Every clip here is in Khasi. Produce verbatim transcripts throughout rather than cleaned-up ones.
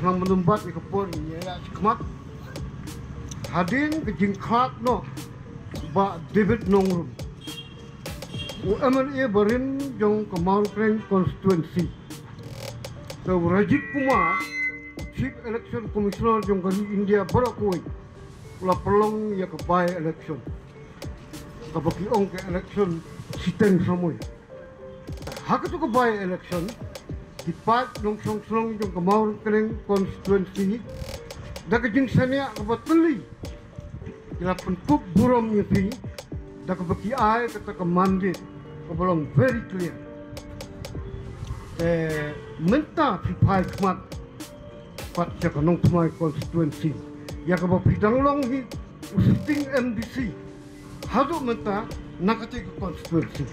Ngam mynta ïa ka por ïa ïa khmat. Hadien ka jingkhlad noh Bah David Nongrum, u M L A barim jong ka Mawryngkneng constituency, te u Rajiv Kumar, Chief Election Commissioner jong ka ri India baroh kawei, u la pynlong ïa ka by election, kaba ki ong ka election shiteng samoi. Ha katu ka by election, ki paid nongshong shnong jong ka Mawryngkneng constituency, da ka jingshaniah kaba tylli, ki la pynkup burom ïa phi da kaba ki ai kata ka mandate kaba long very clear. Te mynta phi phai khmat pat sha ka Nongthymmai constituency, ïa kaba phi dang long hi u sitting M D C haduh mynta na kata ka constituency.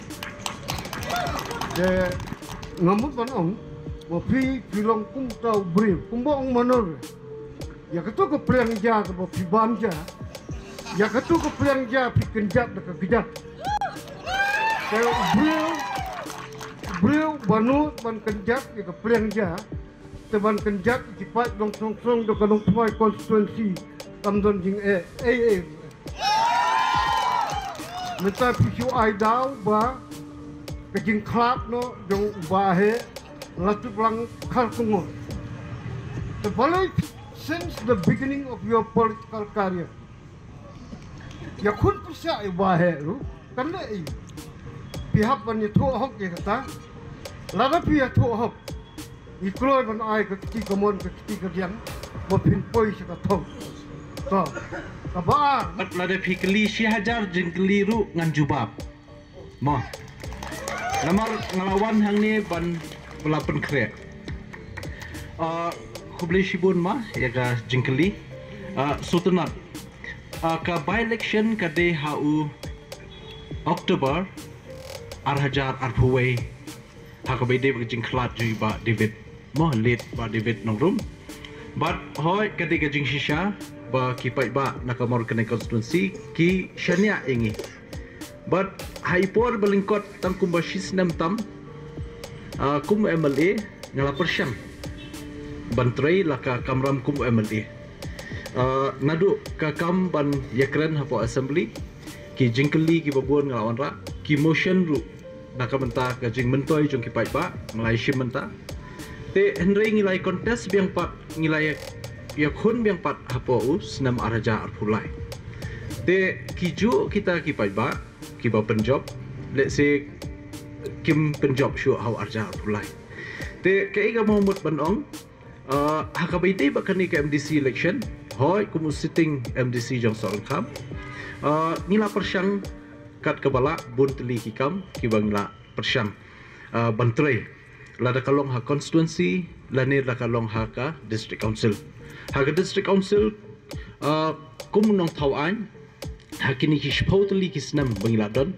Te nga mut ban ong, ma phi, phi long kum uta u briew, kumba ong Manor. Ïa katu ka pliang ja kaba phi bam ja, ïa katu ka pliang ja phi kynjat da ka kjat. Te u briew, u briew ba nud ban kynjat ïa ka pliang ja, te ban kynjat ïa ki paid nongshong shnong jong ka Nongthymmai constituency, kam don jingeh ei ei. Mynta phi shu ai daw ba ka jingkhlad noh jong u Bah Heh la tip lang khar kungor. Te balei since the beginning of your political career, ïa khun pyrshah ïa u Bah Heh ruh kan leh ei? Phi hap ban ïathuh hok ïa kata. Lada phi ïathuh hok, ngi kloi ban ai ka kti kamon ka kti kadiang ba phin poi sha ka thong. To, kaba ar. Bad lada phi kylli shi hajar jingkylli ruh ngan jubab. Mo. Namar nga la wan hangne ban ba la pynkhreh. Ah, khublei shibun ma ïa ka jingkylli. Ah, sngewtynnat. Ah, ka by election ka dei ha u October ar hajar arphew wei. Ha kaba ïadei bad ka jingkhlad jong i Bah David, mo, late Bah David Nongrum. Bad hooid ka dei ka jingshisha ba ki paidbah na ka Mawryngkneng constituency ki shaniah ïa ngi. Bad ha i por ba lyngkot tang kumba shi snem tam, ah, kum u M L A nga la pyrshang ban trei la ka kamram kum u M L A. Ah, naduh ka kam ban ïakren hapoh assembly, ki jingkylli kiba bun nga la wanrah, ki motion ruh na ka bynta ka jingmyntoi jong ki paidbah nga la ïashim bynta. Te hynrei ngi la ïa contest biang pat, ngi la ïa, ïakhun biang pat hapoh u snem ar hajar arphew lai. Te ki juh kita ki paidbah kiba pynjop, let's say, kim pynjop shuh ha u ar hajar arphew lai. Te kaei kaba mut ban ong, ah, ha kaba ïadei bad kane ka M D C election, hooid kum u sitting M D C jong Sohryngkham, ah, ngi la pyrshang kat kaba lah bun tylli ki kam kiba ngi la pyrshang, ah, ban trei. Lada ka long ha constituency lane lada ka long ha ka district council. Ha ka district council, ah, kum u nongthaw aiñ, ha kine ki shiphew tylli ki snem ba ngi la don,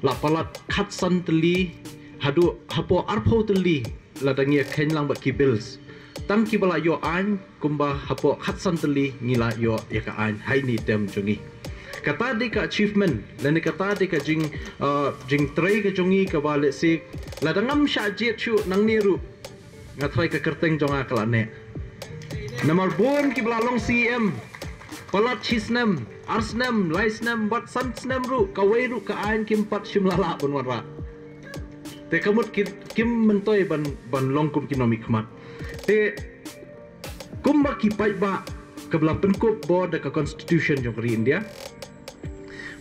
la palat khatsan tylli haduh hapoh arphew tylli lada ngi ïa kheiñ lang bad ki bills. Tang kiba la ïoh aiñ kumba hapoh khatsan tylli ngi la ïoh ïa ka aiñ ha ine i term jong ngi. Kata dei ka achievement lane kata dei ka jing, ah, jingtrei ka jong ngi kaba, let's say, lada ngam shah jied shuh nangne ruh, nga tharai ka kyrteng jong nga ka la neh. Namar bun kiba la long C E M, palat shi snem, ar snem, lai snem bad san snem ruh, kawei ruh ka aiñ kim pat shym la lah ban wanrah. Te ka mut ki, kim myntoi ban, ban long kum ki nongmihkhmat. Te kumba ki paidbah, kaba la pynkup bor da ka constitution jong ka ri India,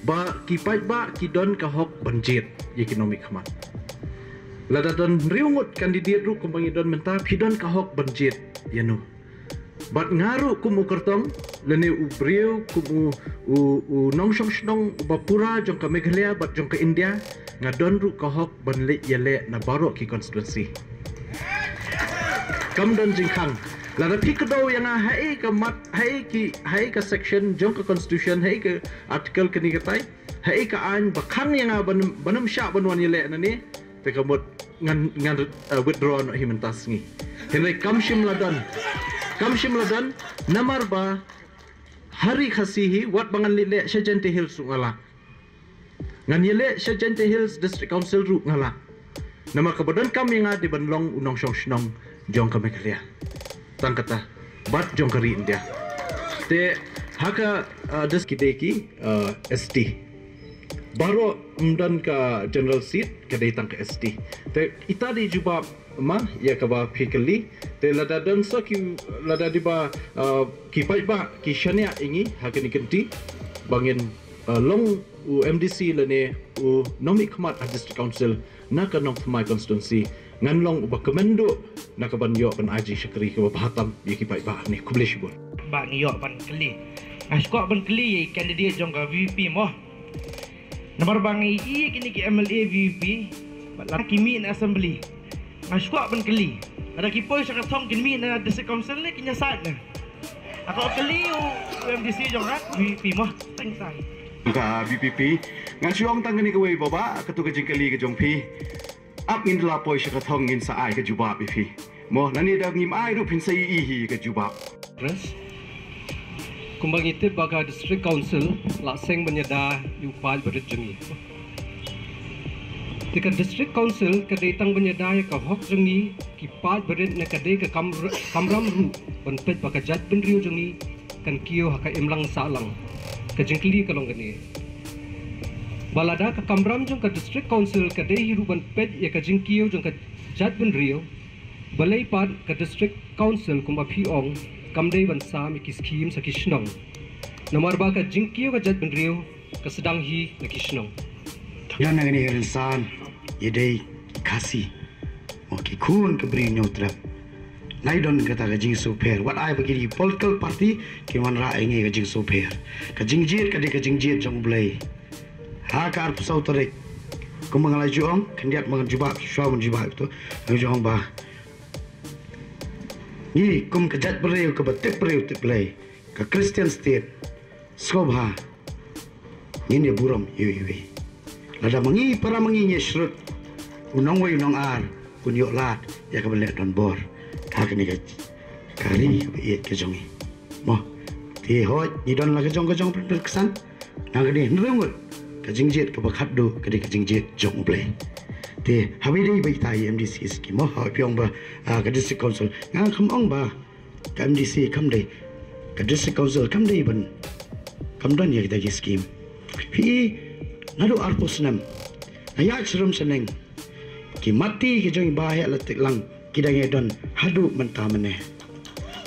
ba ki paidbah ki don ka hok ban jied ïa ki nongmihkhmat. Lada don hynriew ngut candidate ruh kumba ngi don mynta, phi don ka hok ban jied ïano. Bad nga ruh kum u kyrtong lane u briew, kum u, u, u nongshong shnong uba pura jong ka Meghalaya bad jong ka India, nga don ruh ka hok ban leit ïaleh na baroh ki constituency. Kam don jingkhang. Lada phi kdew ïa nga haei ka mat, haei ki, haei ka section jong ka constitution, haei ka article kane katai, haei ka aiñ ba khang ïa nga ban, ban ym shah ban wan ïaleh nangne, te ka mut ngan, ngan, eh, withdraw noh hi mynta sngi. Hynrei kam shym la don. Kam shym la don, namar ba ha Ri Khasi hi, wat ba ngan leit leh sha Jaintia Hills ruh nga lah. Ngan ïaleh sha Jaintia Hills District Council ruh nga lah. Namar kaba donkam ïa nga dei ban long u nongshong shnong jong ka Meghalaya. Tang kata. Bad jong ka ri India. Te ha ka, uh, district ki dei ki, uh, S T. Baroh ym don ka general seat, ka dei tang ka S T. Te ita dei jubab ma ïa kaba phi kylli. Te lada don sa ki, lada dei ba, uh, ki paidbah ki shaniah ïa ngi ha kane ka kynti ba ngin, uh, long u M D C lane u nongmihkhmat ha District Council na ka Nongthymmai constituency, ngan long uba kmen duh na ka ban ïoh ban ai jingshakri kaba bha tam ïa ki paidbah ne. Khublei shibun. Ba ngi ïoh ban kylli, nga sngewkwah ban kylli ïa i candidate jong ka V P P mo. Namar ba ngi i kine ki M L A V P P, ba la ki mih na assembly. Nga sngewkwah ban kylli, lada ki poi sha ka thong kin mih na District Council ne kin ïasaid ne? Nga kwah kylli u M D C jong ka V P P mo. Thanks. Ka V P P, nga shu ong tang kane kawei Bah, kato ka jingkylli ka jong phi. Ap ngin da la poi sha ka thong ngin sa ai ka jubab ïa phi. Mo, nangne da ngim ai ruh phin sa ïohi ka jubab. Press. Kumba ngi tip ba ka District Council la seng ban ïada ïa u paid barit jong ngi. Te ka District Council ka dei tang ban ïada ïa ka hok jong ngi ki paid barit, ne ka dei ka kam, kamram ruh ban peit ba ka jaitbynriew jong ngi kan kiew ha ka imlang sahlang. Ka jingkylli ka long kane, ba lada ka kamram jong ka District Council ka dei hi ruh ban peit ïa ka jingkiew jong ka jaitbynriew, balei pat ka District Council kumba phi ong kam dei ban sam ïa ki scheme sha ki shnong? Namar ba ka jingkiew ka jaitbynriew ka sdang hi na ki shnong. Ïa na kane ka rynsan ïa dei Khasi, mo, ki khun ka Bri Hynñiewtrep. Nai don kata ka jingsngewpher, wat ai ba ki political party ki wanrah ïa ngi ka jingsngewpher. Ka jingjied ka dei ka jingjied jong U Blei. Ha ka arphew saw tarik, kumba nga la ju ong, khyndiat ba ngan jubab, shuwa ban jubab ïa kato, ngan ju ong ba ngi kum ka jaitbynriew kaba tip briew tip Blei, ka Christian State, sngewbha ngin ïa burom ïa u ïa u. Lada ma ngi para ma ngi ngi shrut, u nongwei u nongar un ïoh lad ïa kaba leh donbor ha kane ka, ka ri kaba ïeit ka jong ngi. Mo, te hooid ngi don la ka jong ka jong pynpynsan. Nang ka dei hynriew ngut ka jingjied kaba khatduh ka dei ka jingjied jong U Blei. Te haba ïadei ba ita i M D C scheme, mo, haba phi ong ba, ah, ka District Council, nga kam ong ba ka M D C kam dei, ka District Council kam dei ban, kam don ïa kita ki scheme. Phi i, naduh arphew snem nga ïaid sharum shaneng, ki matti ki jong i Bah Heh Lad Tiplang ki dang ïa don haduh mynta mynne.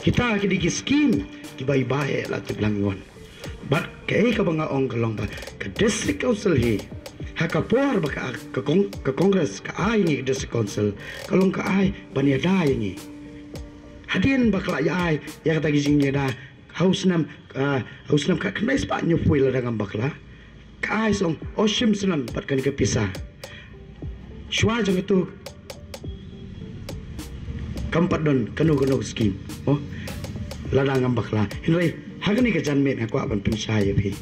Kita ki dei ki scheme kiba i Bah Heh Lad Tiplang i wan. Bad kaei kaba nga ong ka long ba ka District Council hi, ha ka por ba ka, ka, Cong-, ka Congress ka ai ngi ka District Council, ka long ka ai ban ïada ïa ngi. Hadien ba ka la ïa ai ïa kata ki jingïada ha u snem, ah, ha u snem khatkhyndai spah hynñiewphew lada ngam bakla, ka ai song, o, shim snem bad kane ka pisa. Shuwa jong kito kam pat don kano kano ka scheme, mo, lada ngam bakla. Hynrei ha kane ka janmiet nga kwah ban pynshai ïa phi,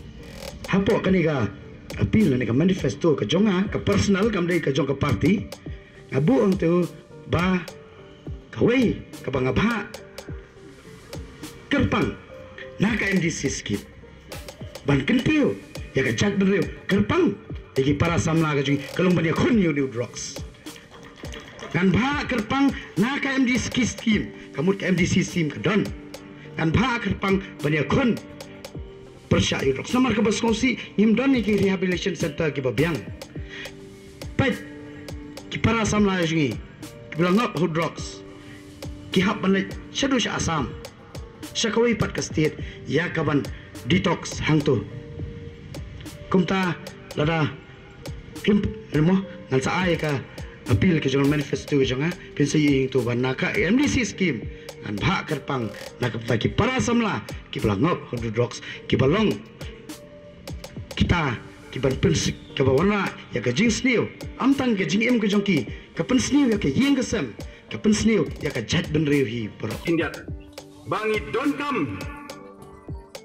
hapoh kane ka appeal ne ka manifesto ka jong nga ka personal, kam dei ka jong ka party, nga buh hangto ba kawei kaba nga bhah kyrpang na ka M D C scheme ban kyntiew ïa ka jaitbynriew, kyrpang ïa ki para samla ka jong ngi, ka long ban ïakhun ïa u drugs. Ngan bhah kyrpang na ka M D C scheme, ka mut ka M D C scheme ka don. Ngan bhah kyrpang ban ïakhun pyrshah ïa u drugs. Namar kaba sngewsih ngim don ïa ki rehabilitation center kiba biang. Peit ki para samla jong ngi kiba la ngop ha u drugs, ki hap ban leit shaduh sha Assam, sha kawei pat ka state, ïa ka ban detox hangto. Kumta lada phim, mo, ngan sa ai ka appeal ka jong manifesto ka jong nga, phin sa ïohi hangto ba na ka M D C scheme ngan bhah kyrpang na ka bynta ki para samla kiba la ngop ha u drugs, kiba long kita kiban pynsuk, kaba wanrah ïa ka jingsniew, ym tang ka jingim ka jong ki, ka pynsniew ïa ka ïing ka sem, ka pynsniew ïa ka jaitbynriew hi baroh. Khyndiat ba ngi donkam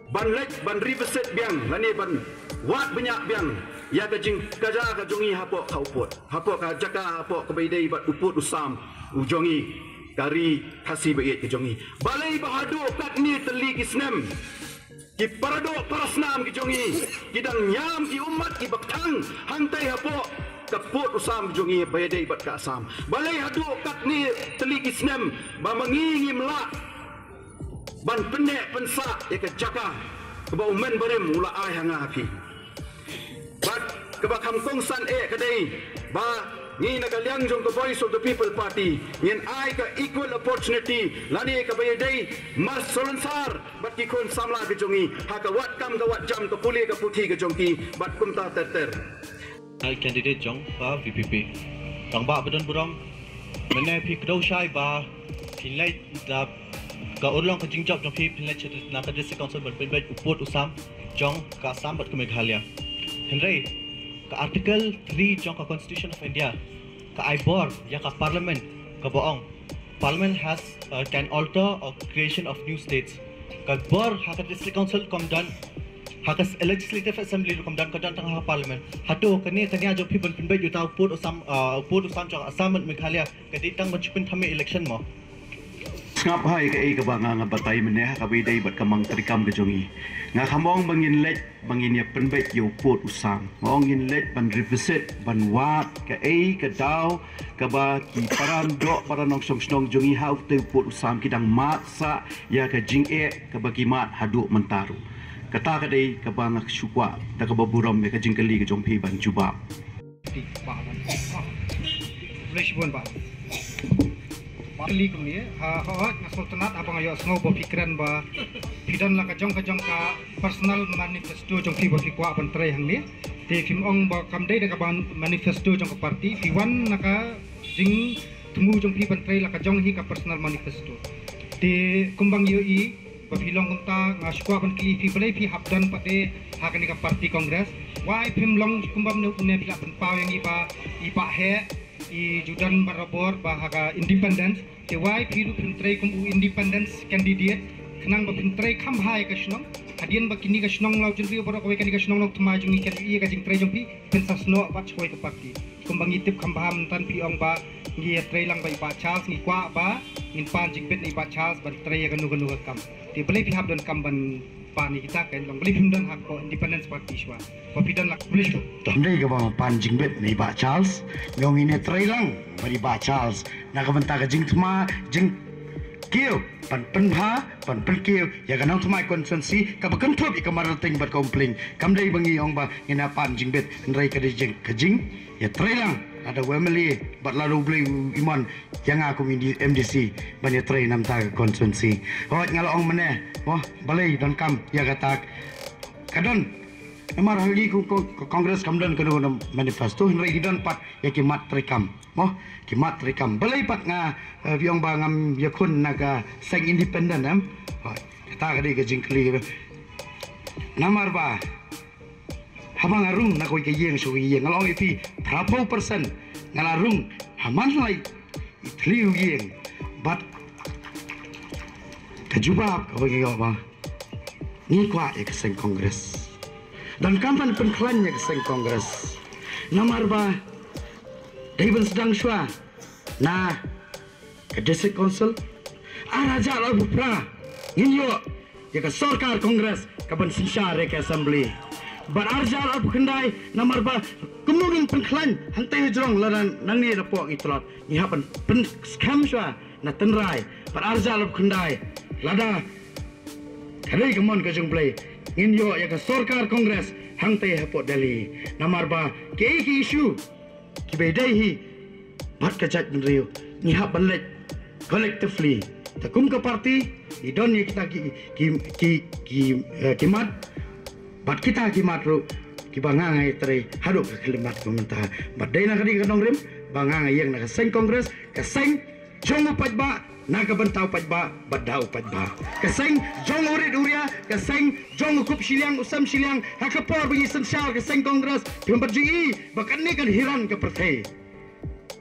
ban leit ban revisit biang lane ban wad bniah biang ïa ka jingkajia ka jong ngi hapoh ka uput, hapoh ka jaka, hapoh kaba ïadei bad u pud u sam u jong ngi, ka ri Khasi ba ïeit ka jong ngi. Balei ba haduh katne tylli ki snem ki paradoh parasnam ki jong ngi ki dang ñiam ki ummat kiba kthang hangtai hapoh ka pud u sam jong ngi ba ïadei bad ka Assam? Balei haduh katne tylli ki snem ba ma ngi ngim lah ban pynneh pynsah ïa ka jaka kaba u men barim u la ai ha nga ha phi. Bad kaba kham kongsan eh ka dei ba ngi na ka liang jong ka Voice of the People Party ngin ai ka equal opportunity lane kaba ïadei mar salonsar bad ki khun samla ka jong ngi ha ka wad kam ka wad jam, ka pule ka puthi ka jong ki bad kumta ter ter. Ai candidate jong ka V P P. Tang ba ba don burom. Mynne phi kdew shai ba phin leit da ka urlong ka jingjop jong phi, phin leit na ka District Council ban pynbeit u pud u sam jong ka Assam bad ka Meghalaya. Hynrei ka Article three jong ka Constitution of India ka ai bor ïa ka Parliament, kaba ong Parliament has, uh, can alter or creation of new states. Ka bor ha ka District Council kam don, ha ka s-, Legislative Assembly kam don, ka don tang ha Parliament. Hato kane ka nia jong phi ban pynbeit ïa uta u pud u sam, uh, u pud u sam jong Assam bad Meghalaya ka dei tang ban shu pynthame election mo? Sngap hai kaei kaba nga nga batai mynne ha kaba ïadei bad ka mang treikam ka jong ngi. Nga kham ong ba ngin leit ba ngin ïa pynbeit ïa u pud u sam. Nga ong ngin leit ban revisit, ban wad kaei ka daw kaba ki para doh para nongshong shnong jong ngi ha uta u pud u sam ki dang mad sah ïa ka jingeh kaba ki mad haduh mynta ruh. Kata ka dei kaba nga shu kwah da kaba burom ïa ka jingkylli ka jong phi ban jubab. Ti, bah, bah. Boleh shibun, bah. Bah, kali kumne, ha, ha, ha, nga sngewtynnat haba nga ïohsngew ba phi kren ba phi don la ka jong ka jong ka personal manifesto jong phi ba phi kwah ban trei hangne. Te phim ong ba kam dei da ka ban manifesto jong ka party, phi wan na ka jingthmu jong phi ban trei la ka jong hi ka personal manifesto. Te kumba nga ïohi, ba phi long kumta, nga shu kwah ban kylli phi, balei phi hap don pat de ha kane ka party Congress? Why phim long kumba mynne mynne phi la pynpaw ïa ngi ba i Bah Heh i ju don barabor ba ha ka independence? Te why phi ruh phim trei kum u independence candidate khnang ba phin trei kham bha ïa ka shnong? Hadien ba kine ka shnong Lawjynriew baroh kawei kane ka shnong Nongthymmai jong ngi kan ïohi ïa ka jingtrei jong phi, phin sa snoh pat sha kawei ka party. Kumba ngi tip kham bha mynta phi ong ba ngi ïa trei lang bad i Bah Charles, ngi kwah ba ngin pan jingbit na i Bah Charles ban trei ïa kano kano ka kam. Te balei phi hap don kam ban pan ïa kita, ka long balei phim don ha ka Independence Party shuwa? Ba phi don la ka police tu. Tam dei kaba pan jingbit na i Bah Charles. Nga ong ngin ïa trei lang bad i Bah Charles na ka bynta ka jingthma, jingkiew, ban pynbha, ban pynkiew ïa ka Nongthymmai constituency kaba kynthup ïa ka Mawryngkneng bad ka Umplieng. Kam dei ba ngi ong ba ngin ïa pan jingbit, hynrei ka dei jing, ka jing ïa trei lang lada u M L A bad lada U Blei u mon ïa nga kum M D C ban ïa trei na bynta ka constituency. Hooid, nga la ong mynne, mo, balei donkam ïa kata? Ka don, namar ha ngi kum, kum, Congress kam don kano kano manifesto, hynrei ngi don pat ïa ki mat treikam. Mo, ki mat treikam. Balei pat nga, eh, phi ong ba ngam ïakhun na ka seng independent, em? Hooid, kata ka dei ka jingkylli. Namar ba haba nga rung na kawei ka ïing sha kawei ka ïing, nga la ong ïa phi, phraphew percent nga la rung ha man la i thliew ïing. Bad ka jubab kaba ngi ïoh ba ngi kwah ïa ka seng Congress. Donkam ban pynkhlaiñ ïa ka seng Congress. Namar ba dei ban sdang shuwa na ka District Council. Ar hajar arphew phra ngin ïoh ïa ka sorkar Congress kaban synshar ïa ka Assembly. Bad ar hajar arphew khyndai, namar ba kumno ngin pynkhlaiñ hangtei hajrong lada nangne napoh ngi tlot, ngi hap ban pynskhem shuwa na tynrai. Bad ar hajar arphew khyndai, lada ka dei ka mon ka jong U Blei, ngin ïoh ïa ka sorkar Congress hangtei hapoh Delhi. Namar ba kiei ki issue kiba ïadei hi bad ka jaitbynriew, ngi hap ban leit collectively. Te kum ka party ngi don ïa kita ki, ki, ki, ki, eh, ki mat, bad kita ki mat ruh kiba nga nga ïatrei haduh ka khyllipmat mynta. Bad dei na ka dei ka nongrim ba nga nga ïeng na ka seng Congress, ka seng jong u paidbah, na ka bynta u paidbah bad da u paidbah. Ka seng jong u rit u ria, ka seng jong u kup shiliang u sem shiliang. Ha ka por ba ngi synshar ka seng Congress, phim pat ju i ba kane kan hiran ka pyrthei,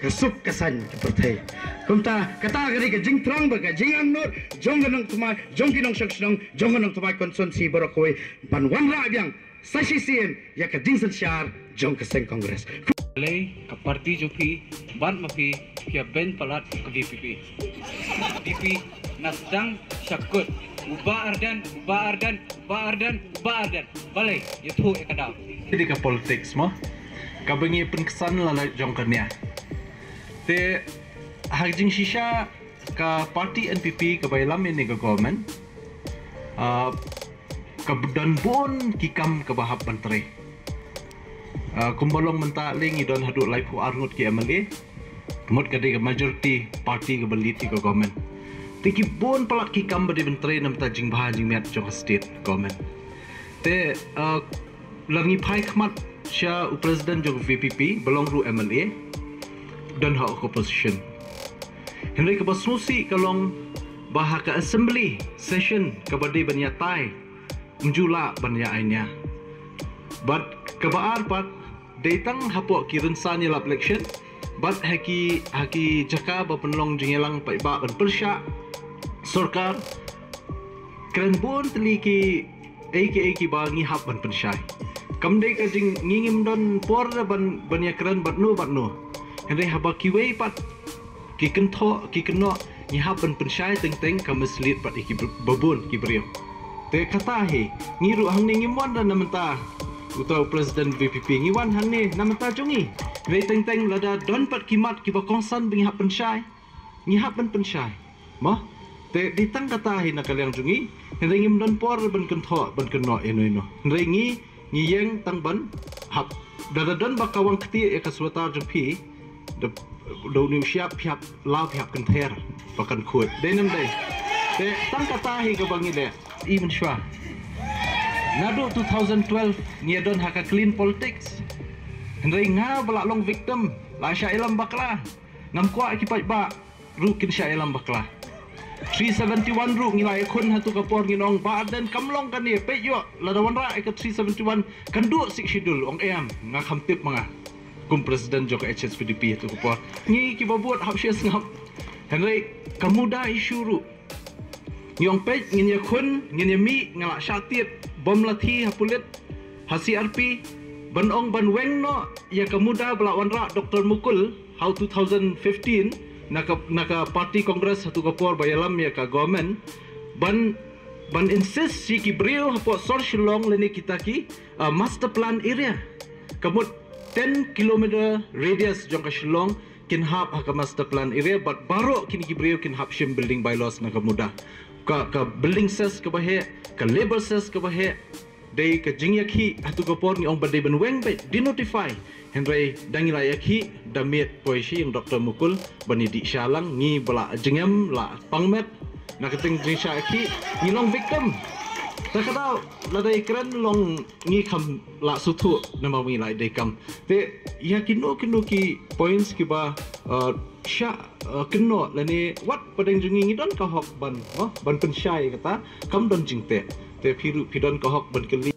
ka suk ka saiñ ka pyrthei. Kumta kata ka dei ka jingthrang bad ka jingangnud jong ka Nongthymmai, jong ki nongshong shnong, jong ka Nongthymmai constituency baroh kawei ban wanrah biang sa shisien ïa ka jingsynshar jong ka seng Congress. Balei ka party jong phi bad ma phi, phi ïa beiñ palat ka V P P? V P P na sdang sha kut. U Bah Ardent, u Bah Ardent, u Bah Ardent, u Bah Ardent. Balei? Ïathuh ïa ka daw. Te dei ka politics mo, kaba ngi pynksan la la jong ka nia. Te ha ka jingshisha ka party N P P kaba ïalam ïa kane ka government, Ah, ka don bun ki kam kaba hap ban trei. Ah, kumba long mynta lei ngi don haduh laiphew arngut ki M L A. Mut ka dei ka majority party kaba lead ïa ka government. Te ki bun palat ki kam ba dei ban trei namar ka jingbha jingmiat jong ka state government. Te, ah, lada ngi phai khmat sha u president jong ka V P P, ba long ruh M L A, don ha ka opposition. Hynrei kaba sngewsih ka long ba ha ka assembly session kaba dei ban ïatai, ym ju lah ban ïa ainia. Bad kaba ar pat, dei tang hapoh ki rynsan ïalap election, bad ha ki, ha ki jaka ba pynlong jingïalang paidbah ban pyrshah sorkar, kren bun tylli ki ei ki ei kiba ngi hap ban pynshai. Kam dei ka jing, ngi ngim don por da ban, ban ïakren bad no bad no. Hynrei haba kiwei pat ki kynthoh, ki kynnoh, ngi hap ban pynshai teng teng ka mislead pat ïa ki br-, babun ki briew. Te kata hi, ngi ruh hangne ngim wan da namynta uta u president V P P, ngi wan hangne namynta jong ngi. Hynrei teng teng lada don pat ki mat kiba kongsan ba ngi hap pynshai, ngi hap ban pynshai. Mo? Te dei tang kata hi na ka liang jong ngi, hynrei ngim don por ban kynthoh, ban kynnoh ïano ïano. Hynrei ngi, ngi ïeng tang ban hap. Da, da don ba ka wan kti ïa ka sweater jong phi, da, da une u shyiap phi hap, la phi hap kynther ba kan khuid. Dei nam dei. Te tang kata hi kaba ngi leh. I mynshuwa. Naduh two thousand twelve ngi don ha ka clean politics. Hynrei nga ba la long victim, la shah ïalam bakla. Ngam kwah ki paidbah ruh kin shah ïalam bakla. Three seventy-one ruh ngi la ïakhun ha tu ka por, ngin ong Bah Ardent kam long kane, peit ïoh, lada wanrah ïa ka three seventy-one kan duh Sixth Schedule, ong em, nga kham tip ma nga. Kum president jong ka H S P D P ha tu ka por, ngi kiba bud hap shu sngap. Hynrei ka MUDA issue ruh, ngi ong peit, ngin ïakhun, ngin ïamih, nga la shah tied bom lathi ha pulit, ha C R P, ban ong ban weng noh ïa ka MUDA ba la wanrah Doctor Mukul ha u two thousand fifteen, na ka, na ka party Congress ha tu ka por ba ïalam ïa ka government, ban, ban insist sha ki briew hapoh sor Shillong lane kita ki, ah, master plan area. Ka mut ten kilometer radius jong ka Shillong kin hap ha ka master plan area, bad baroh kine ki briew kin hap shim building bylaws na ka MUDA. Ka, ka building cess kaba heh, ka labour cess kaba heh, dei ka jingïakhih ha tu ka por, ngi ong ba dei ban weng beit, denotify. Hynrei da ngi la ïakhih, da miet poi sha ïing Doctor Mukul ban ïadih sha lang, ngi ba la jingem, la pang met na ka teng jingshah ïakhih, ngi long victim. Ta ka daw, lada ïakren long ngi kham la sngewthuh namar ba ngi la dei kam. Te ïa kino kino ki points kiba, uh, shah, uh, kynnoh lane wat pdeng jong ngi, ngi don ka hok ban, oh, ban pynshai kata, kam don jingteh. Te phi ruh phi don ka hok ban kylli.